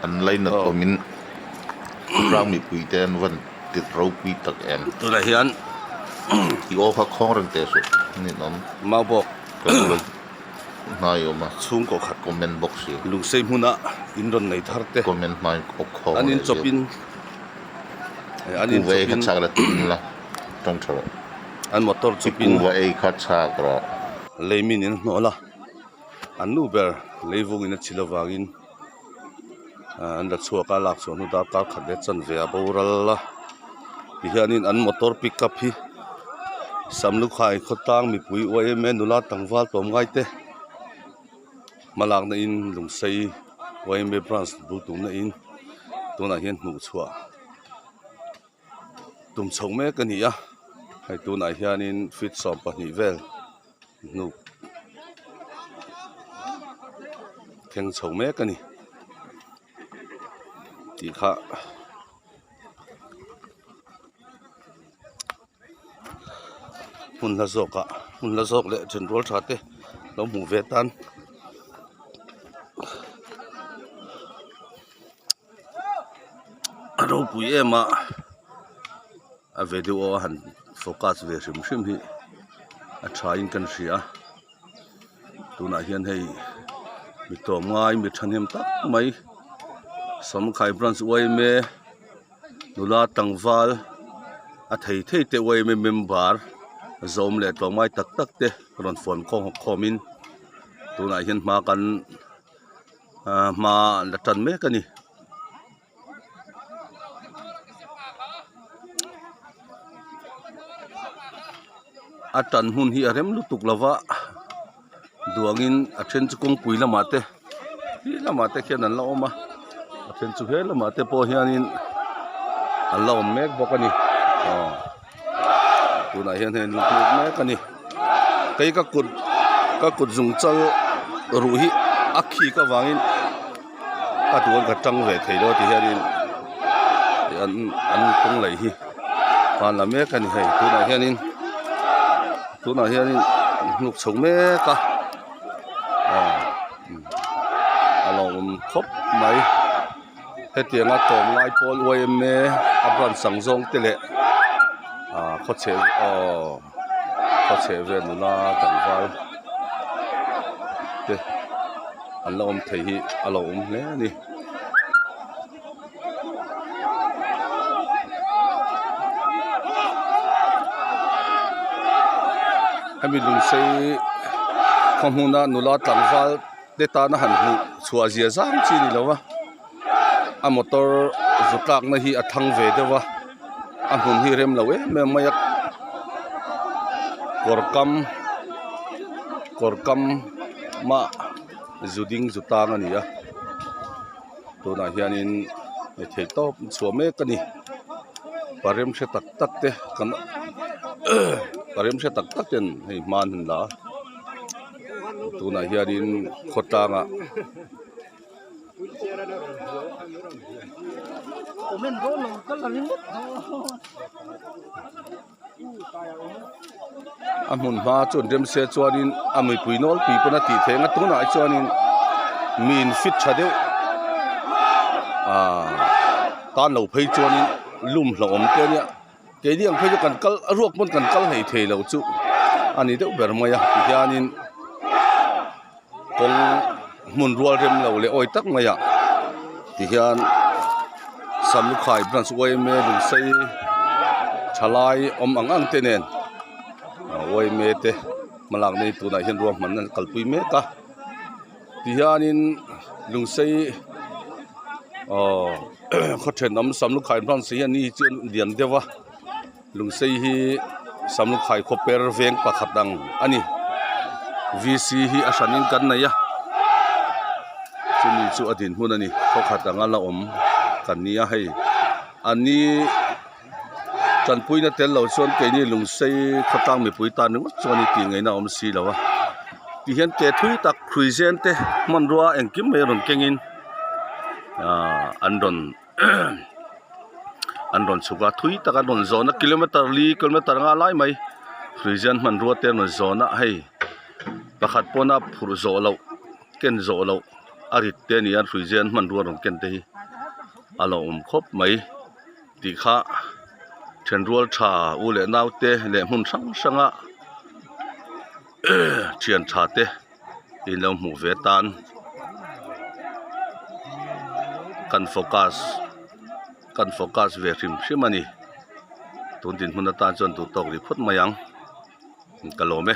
An lainat awmin khawtlang mipui te an van tit ropui tak em. Tunah hian I aw kha khawng reng teh suh ninawm. Maubawk Ka bula hnai awm a. Chhungkaw khat Comment bawk si. Lungsei hmuna in rawn nei thar te. Comment hmai aw khawng An leh in zeuh. chawpin an in Kuva ei kha chawpin chak la tum la tawng tha rawh. An motor I chawpin kuva ei kha chak rawh. Lei min in hnawh la. An nu ber leivungin a chhilh avangin an la chhuak a lak chhuah hnu darkar khat leh chanve a boral a tihianin an motor pick up hi Samlukhai khawtlang mipui yma nula tlangval tlawmngai te hmalakna in Lungsei yma branch bul tumna in tunah hian hmuh chhuah. Tum chho mek a ni a hei tunah hianin feet 12 vel hnuk thleng chho mek a ni tih kha hmun hla zawk ah hmun hla zawk leh then rual tha te lo hmuh ve tan. A ropui em a a video a han focus ve hrim hrim hi a tha in kan hria tunah hian hei mi tlawm ngai mi thahnem tak mai samkhai branch yma nula tlangval a thei thei te yma member zawm leh tlawm ngai tak tak te rawn fawm khawm in tunah hian hma kan. Ahh hma an la tan mek a ni. A tan hun hi a rem lutuk lo va duangin a then chu kawngpui lamah te khi lamah te khian an la awm a a then chu he lamah te pawh hianin an la awm mek bawk a ni aw tunah hian hei an la hnuk mek a ni. Kei ka kut ka kut zung chal ruh hi a khik avangin ka duan ka tang ve thei lo ti hianin an an kawng lei hi hman la mek a ni hei tunah hianin tunah hianin hnuk chho mek a aw a lawmawm khawp mai hetianga tlawmngai pawl yma a branch ang zawng te leh ah khawchheh aw. Khaw chheh vel nula tlangval te an la awm thei hi a lo awm hle a ni. Hemi lungsei khaw hmuna nula tlangval te tana han hmuh chhuah zia zang chi a ni lo va a motor zu tlakna hi a thang ve deuh a. A hmun hi rem lo em em mai a kawr kam kawr kam mah zu ding zu tang a ni a tunah hianin hei thei tawp chhuah mek a ni parem hre tak tak te kan parem hre tak tak ten hei hma an han la a tunah hianin khawtlangah. A hmun hma chuan remse chuanin a mipui nawlpui pawn a tih theih ang a tunah hi chuanin mi in fit tha deuh ahh tan lo phei chuanin lum hlauhawm te ania keini ang phei chu kan kal a ruak pawn kan kal hlei thei lo chu a ni deuh ber mai a tihianin. Kawng hmun rual rem lo leh awi tak mai ah ti hian Samlukhai branch yma lungsei thalai awm ang ang te nen yma te hmalak nei tunah hian ruahman an kalpui mek a ti hianin lungsei aw khaw thenawm Samlukhai branch hi ani chu lian deuh a. Lungsei hi Samlukhai khawper veng pakhat ang a ni. VC hi a hranin kan nei a, chumi chu a dinhmun a ni. Khawkhat anga la awm kan ni a hei. An ni tanpuina tel lo chuan keini Lungsei khawtlang mipui tan ringawt chuan i tih ngaihna a awm si lo a. Tihian ke thui tak hruizen te hmanrua engkim mai rawn kengin ahh an rawn. an rawn chhuk a thui tak an rawn zawn a kilometer li kilometer nga lai mai hruizen hmanrua te an rawn zawn a hei pakhat pawn a phurh zawh loh ken zawh loh. A rit te a ni a hruizen hmanrua rawn ken te hi a lo awm khawp mai tih kha thenrual tha u leh nau te leh hmun hrang hrang a thian tha te in lo hmuh ve tan kan focus kan focus ve hrim hrim a ni tun dinhmun atan chuan duhtawk rih phawt mai ang ka lawm e.